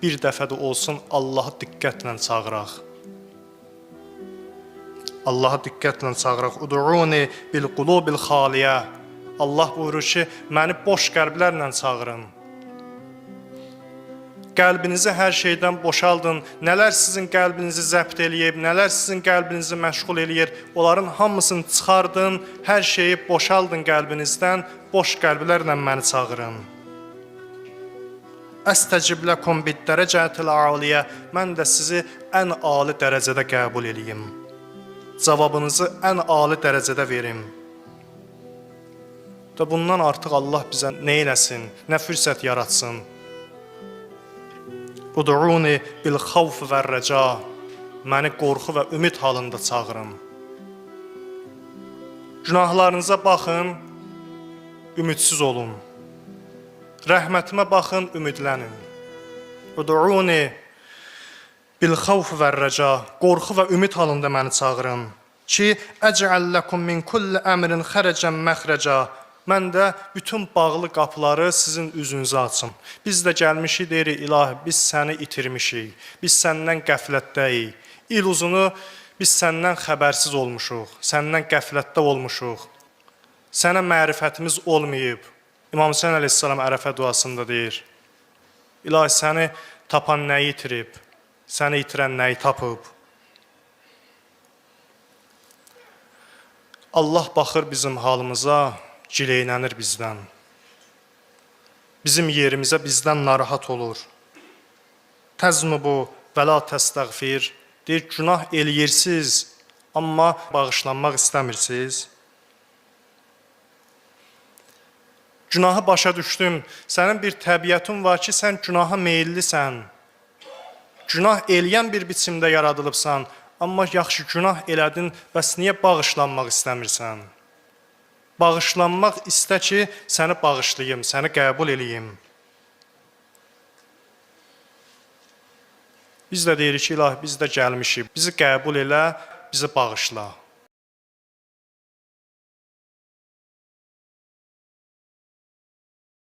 Bir dəfə də olsun Allahı diqqətlə çağıraq. Allahı diqqətlə çağıraq. Ud'uni bil qulubil xaliyə. Allah buyurur ki, məni boş qəlblərlə çağırın. Qəlbinizi hər şeydən boşaldın. Nələr sizin qəlbinizi zəbt eləyib, nələr sizin qəlbinizi məşğul eləyir, onların hamısını çıxardın, hər şeyi boşaldın qəlbinizdən, boş qəlblərlə məni çağırın. Əstəcib ləkum bid-dərəcətil aliyə. Mən də sizi ən ali dərəcədə qəbul eləyim. Cavabınızı ən ali dərəcədə verim. Və bundan artıq Allah bizə nə eləsin, nə fürsət yaratsın. Ud'uni bil xavf və rəca. Məni qorxu və ümid halında çağırın. Günahlarınıza baxın, ümidsiz olun. Rəhmətimə baxın, ümidlənin. Ud'uni bil xavf və rəca. Qorxu və ümid halında məni çağırın. Ki əc'al ləkum min kulli əmrin xərəcən məxrəca. Mən də bütün bağlı qapıları sizin üzünüzə açım. Biz də gəlmişik, deyirik, ilahi, biz səni itirmişik. Biz səndən qəflətdəyik. İl uzunu biz səndən xəbərsiz olmuşuq. Səndən qəflətdə olmuşuq. Sənə mərifətimiz olmayıb. İmam Hüseyn əleyhissalam Ərəfə duasında deyir. İlahi, səni tapan nəyi itirib? Səni itirən nəyi tapıb? Allah baxır bizim halımıza, gileylənir bizdən. Bizim yerimizə bizdən narahat olur. Təznubu və la təstəğfir. Deyir, günah eləyirsiz, amma bağışlanmaq istəmirsiz. Günahı başa düşdüm. Sənin bir təbiətin var ki, sən günaha meyillisən. Günah eləyən bir biçimdə yaradılıbsan, amma yaxşı günah elədin, bəs niyə bağışlanmaq istəmirsən? Bağışlanmaq istə ki, səni bağışlayım, səni qəbul eləyim. Biz də deyirik ki, ilahi, biz də gəlmişik. Bizi qəbul elə, bizi bağışla.